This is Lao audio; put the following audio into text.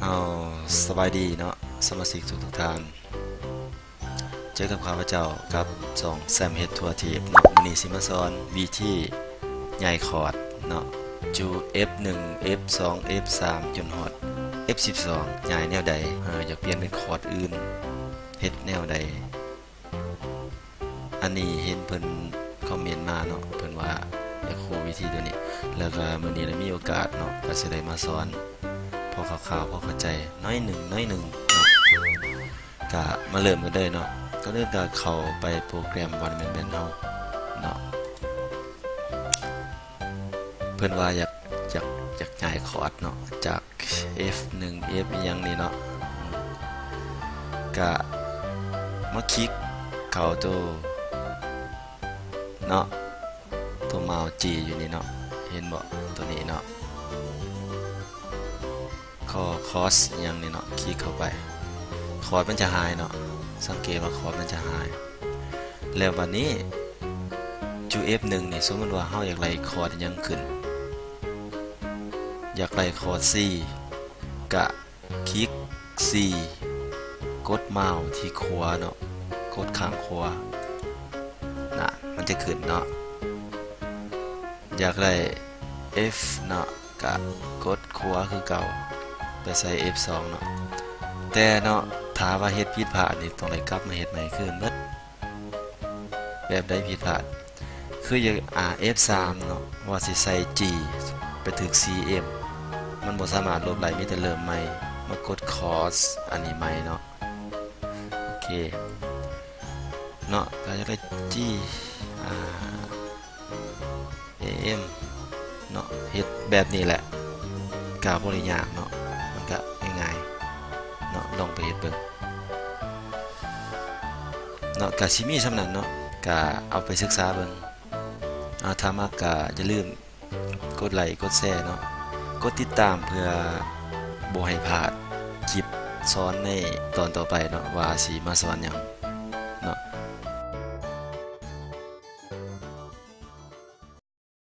ເອົາ ສະບາຍດີເນາະ ສະມາຊິກທຸກໆທ່ານ, ເຈີກັບຂ້າພະເຈົ້າກັບຊ່ອງແຊມເຮັດທົ່ວທີບເນາະ. ມື້ນີ້ຊິມາສອນວິທີຍ້າຍຄອດເນາະ ຢູ່ເອັຟໜຶ່ງ ເອັຟສອງ ເອັຟສາມ ຈົນຮອດເອັຟສິບສອງ ຍ້າຍແນວໃດ, ເອີ ຢາກປ່ຽນເປັນຄອດອື່ນ ເຮັດແນວໃດ? ອັນນີ້ເຫັນເພິ່ນຄອມເມັນມາເນາະ ເພິ່ນວ່າຢາກຮູ້ວິທີໂຕນີ້ ແລ້ວກະມື້ນີ້ລະມີໂອກາດເນາະ ກະຊິໄດ້ມາສອນພໍຄ່າວໆ ພໍເຂົ້າໃຈໜ້ອຍໜຶ່ງ ໜ້ອຍໜຶ່ງເນາະ. ກະມາເລີ່ມກັນເລີຍເນາະ. ກ່ອນອື່ນກະເຂົ້າໄປໂປຣແກຣມວັນແມນແບນເຮົາເນາະ. ເພິ່ນວ່າຢາກ ຢາກ ຢາກຍ້າຍຄອດເນາະ ຈາກ ເອັຟໜຶ່ງ ເອັຟອີ່ຫຍັງນີ້ເນາະ ກະມາຄລິກເຂົ້າໂຕເນາະ ໂຕເມົາຈີຢູ່ນີ້ເນາະ ເຫັນບໍ່ ໂຕນີ້ເນາະ ຄອ ຄອສອີ່ຫຍັງນີ້ເນາະ ຄລິກເຂົ້າໄປ ຄອດມັນຈະຫາຍເນາະ. ສັງເກດວ່າຄອດມັນຈະຫາຍ. ແລ້ວບາດນີ້ ຢູ່ເອັຟໜຶ່ງນີ້ ສົມມຸດວ່າເຮົາຢາກໄລ່ຄອດອີ່ຫຍັງຂຶ້ນ ຢາກໄລ່ຄອດຊີ ກະຄລິກຊີ ກົດເມົາທີ່ຂວາເນາະ ກົດຂ້າງຂວານະ ມັນຈະຂຶ້ນເນາະ. ຢາກໄດ້ເອັຟເນາະ ກະກົດຂວາຄືເກົ່າ ໄປໃສ່ເອັຟສອງເນາະ. ແຕ່ເນາະ ຖ້າວ່າເຮັດຜິດພາດນີ້ ຕ້ອງໄດ້ກັບມາເຮັດໃໝ່ຄືນເບິດ. ແບບໃດຜິດພາດ ຄືຢາກ ອາ ເອັຟສາມເນາະ ວ່າຊິໃສ່ຈີ ໄປຖືກຊີເອັມ ມັນບໍ່ສາມາດລົບໄດ້ ມີແຕ່ເລີ່ມໃໝ່ ມາກົດຄອສອັນນີ້ໃໝ່ເນາະ. ໂອເຄເນາະ ກະຢາກໄດ້ຈີ ອາ ເອເອັມເນາະ ເຮັດແບບນີ້ແຫຼະ ກະບໍ່ໄດ້ຍາກເນາະ ມັນກະງ່າຍໆເນາະ ລອງໄປເຮັດເບິ່ງເນາະ. ກະຊິມີສ່ຳນັ້ນເນາະ ກະເອົາໄປສຶກສາເບິ່ງ. ອາ ຖ້າມັກກະຢ່າລືມກົດໄລ້ກົດແຊເນາະ ກົດຕິດຕາມເພື່ອບໍ່ໃຫ້ພາດຄລິບສອນໃນຕອນຕໍ່ໄປເນາະ ວ່າຊິມາສອນຫຍັງ.